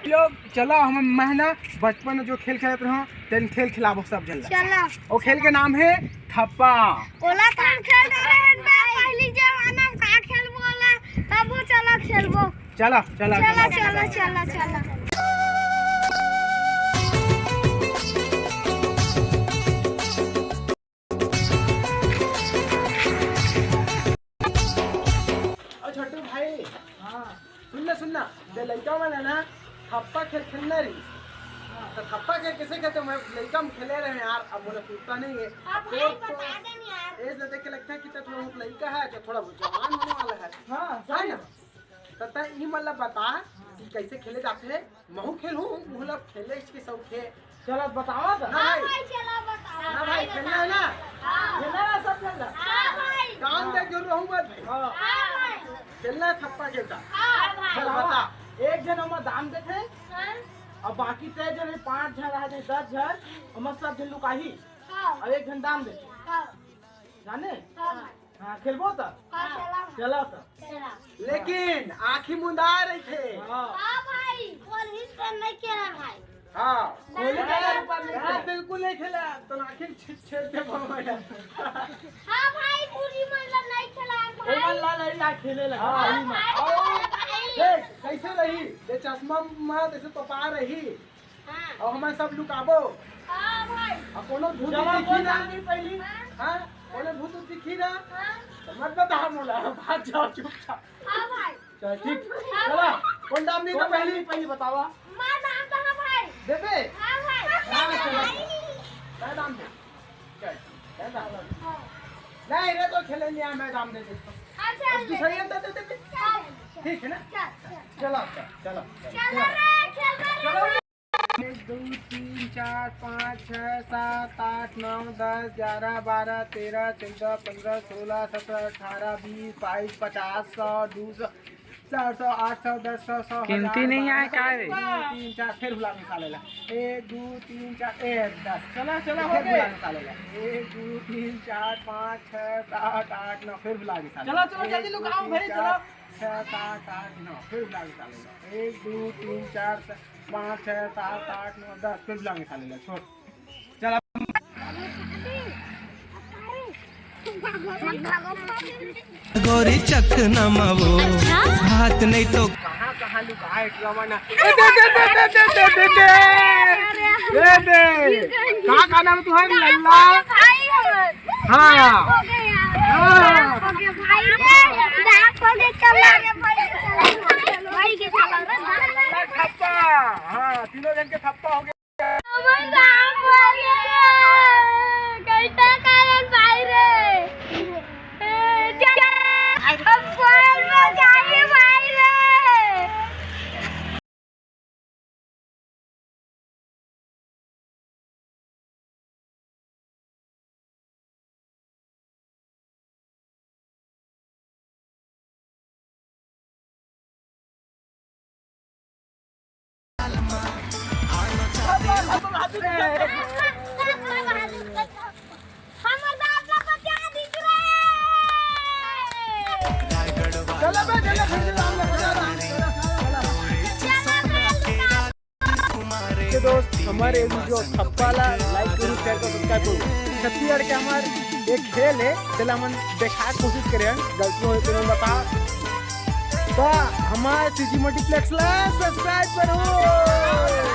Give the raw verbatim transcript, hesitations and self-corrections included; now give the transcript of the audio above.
लोग, चलो, हम, मैं ना बचपन में जो खेल खेलत रहो, तेन खेल खिलाबो सब झन ला। चलो। वो खेल के नाम है थप्पा। ओला तो हम खेल रहे हैं, पहली जमाना में का खेलबो ओला, तब वो चलो खेलबो। चलो, चलो, चलो, चलो, चलो, चलो। चलो, चलो। ओ छोटू भाई, हाँ। सुन ना, सुन ना, जे लइका मन है ना, थप्पा खेल खेलना रही। हाँ। तो थप्पा खेल कैसे खेलते? मैं लइका में खेले रहे यार, अब मोला सुनता नहीं है। हाँ भाई, तो, तो बता दे यार। एज देख के लगता है कि तो थोड़ा बहुत लइका है, जो थोड़ा बहुत जवान होने वाला है। हाँ, है ना? तो तैं ई मन ला बता कि कैसे खेले जाथे। महू खेलहूँ, मोला खेले इसके शौक है। चलो बतावा तो। ना हाँ भाई। भाई, चलो बताओ। ना भाई, खेलना है ना? हाँ। खेलना है, सब खेलना। हाँ भाई। दाम दे जरूर रहूँ मैं भाई। हाँ। हाँ भाई। खेलना है, थप्पा खेलता। हाँ भाई। चल बता। एक झन ओमा दाम देथे, हाँ। अब बाकी तय झन, पाँच झन रहे, दस झन, ओमा सब झन लुकाही। हाँ। अब एक झन दाम देथे। हाँ। जाने? हाँ भाई। हाँ, खेलबो त? हाँ, चला। चला त। चला। लेकिन आँखी मुंदा रहिथे। हाँ। हाँ भाई, कोई हिस्सा नहीं खेला भाई। हाँ। कोई नहीं खेला, ऊपर नहीं खेला। बिल्कुल नहीं खेला, तो आँखी छे-, छेद दे पाऊंगा। हाँ भाई, पूरी मतलब नहीं खेला है भाई। ओमन ला नहीं ला खेले लगा, हाँ। सही में। हाँ भाई। देख, कैसे रही? ये चश्मा मा जैसे तो पा रही। हाँ। अउ हमन सब लुकाबो। हाँ भाई। अउ कोनो भूत चलो, दिखी कोन ना। जानी पहली? हाँ। हाँ? कोनो भूत दिखी ना? हाँ। तो मत बता मोला, भाग जाओ चुपचाप। हाँ भाई। चल ठीक। हाँ चलो, भाई। कोन दाम नहीं तो कोन पहली? दाम नहीं पहली बतावा। मैं दाम तो हाँ भाई। देबे? हाँ भाई। हाँ, चलो। मैं दाम दे। चल, मैं दाम दे। हाँ। नहीं रे, तो खेले नहीं आ, मैं दाम दे देता हूँ। अच्छा, अब दूसरा ले। ये दे दे, दे, दे। चल, चल। ठीक है ना? चल, चल, चल। चलो, चल, चलो, चल। चलो रे, खेल रे। चलो। एक, दो, तीन, चार, पाँच, छः, सात, आठ, नौ, दस, ग्यारह, बारह, तेरह, चौदह, पन्द्रह, सोलह, सत्रह, अठारह, बीस, बाईस, पचास, सौ, दो सौ, चार सौ, आठ सौ, दस सौ, सौ, गिनती हजार, नहीं आए बारह, का रे? एक, दो, तीन, चार, फिर भुला के खा लेला। एक, दो, तीन, चार, ए, दस। चला, चला, हो फिर गए। भुला के खा लेला। एक, दो, तीन, चार, पाँच, छः, सात, आठ, नौ, फिर भुला के खा चलो, लेला। चलो, जल्दी एक, दो, लुकाओ तीन, भाई, चार, चलो। छः, सात, आठ, नौ, फिर भुला के खा लेला। एक, दो, तीन, चार, पाँच, छः, सात, आठ, नौ, दस, फिर भुला के खा लेला। छोड़। चल अब। गोरी चकना मा वो अच्छा? भात नहीं तो कहाँ, कहाँ लुकाए ड्रामा ना। ए, दे, दे, दे। अरे, दे, दे। का, का नाम है तुम्हारा? लल्ला? भाई हमर। हाँ। हो गया। हाँ। हो गया भाई रे। रात हो गया, चल रे भाई, चल। भाई के साला रे। थप्पा। हाँ, तीनों जन के थप्पा हो गया। हमर दाम बोले रे, कैसे कारण भाई रे? ए, चल, अब फोन में जाइए भाई रे। तो दोस्त, हमारे ये जो थप्पा ला like करो, share करो, subscribe करो। छत्तीसगढ़ के हमार एक खेल है, चला हमन देखा कोशिश करे, गलती होय तो बता। तो हमारे सीजी मल्टीप्लेक्स ला subscribe करो।